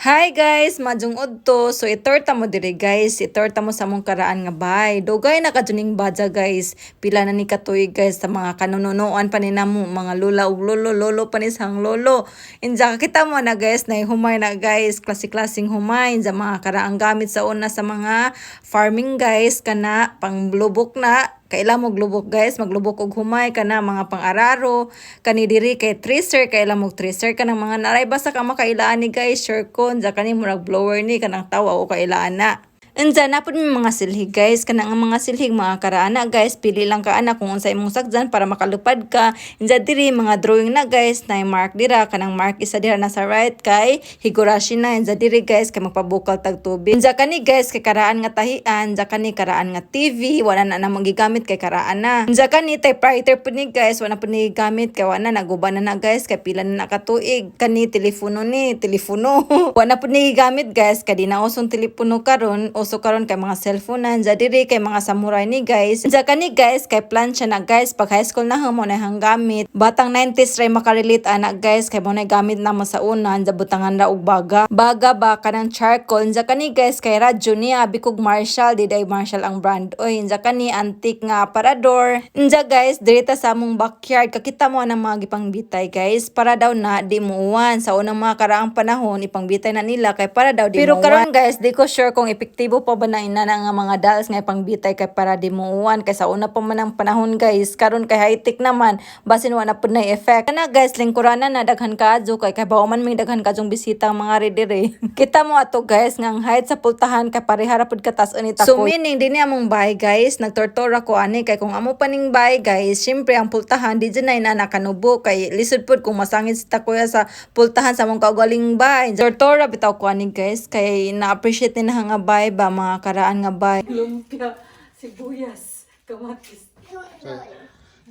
Hi guys, maayong udto. So itorta mo diri, guys, itorta mo sa among karaan nga bay. Dugay na kajuning badya, guys. Pila na ni katuig, guys, sa mga kanununuan pa ni namo, mga lula ug lolo, lolo pa ni sang lolo. Inja kita mo na, guys, na humay na, guys, klase-klaseng humay. Inja mga karaang gamit sa una sa mga farming, guys, kana panglubok na. Kaila mo glubok, guys, maglubok og humay, kana mga pang-araro. Kani diri kay tracer, kaila mo tracer, kanang mga naray basta ka makailaan ni, guys, sure ko. Unsa kani, murag blower ni, kanang tawa o kailaan na. Unsa na pud may mga silhig, guys, kanang ang mga silhig mga karaana, guys, pili lang ka ana kung unsa imong sakdan para makalupad ka. Unsa diri mga drawing na, guys, na mark dira, kanang mark isa dira na sa right kay Higurashi na. Unsa diri, guys, kay magpabukal tag tubig. Unsa kani, guys, kay karaan nga tahian. Unsa kani, karaan nga TV, wala na namang gigamit kay karaan na. Unsa kani, typewriter pud ni, guys, wala pud ni gigamit kay wala na, naguba na na, guys, kay pila na nakatuig. Kani telepono ni, telepono. Wala pud ni gigamit, guys, kay di na usong telepono karon, uso karon kay mga cellphone na. Unsa diri kay mga samurai ni, guys. Unsa kani, guys, kay plancha na, guys, pag high school na mo na hang gamit. Batang 90s ray makarelate ana, guys, kay mo na gamit na mo sa una. Unsa butangan ra og baga. Baga ba, kanang charcoal. Unsa kani, guys, kay radyo niya, abi kog Marshall, di day Marshall ang brand. Oy, unsa kani, antique nga aparador. Unsa, guys, diri ta sa among backyard, kakita mo ang mga gipangbitay, guys, para daw na di muuwan. Sa unang mga karaang panahon, ipangbitay na nila kay para daw di. Pero karon, guys, di ko sure kung epektibo pa ba na ina na nga mga dolls nga ipangbitay kay para di muuwan, kay sa una pa man ang panahon, guys. Karon kay high-tech naman, basin wala pud na effect. Kana, guys, lingkuranan na daghan kaadyo kay bawo man may daghan kadyong bisita ang mga ridire. Kita mo ato, guys, nga ang height sa pultahan kay pareha ra pud kataas ni. So meaning dinhi among bahay, guys, nagtortor ako ani kay kung amo pa ning bahay, guys, syempre ang pultahan di dyan na nakanubo kay lisod pud kung masangit sa takuya sa pultahan sa among kaugaling bahay. Tortora bitaw ko ani, guys, kay na-appreciate ni na nga bahay ba, mga karaan nga bahay. Lumpia, sibuyas, kamatis.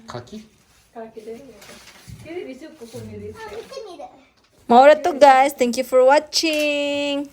柿 Kiri, ここに Mao ra to, guys. Thank you for watching.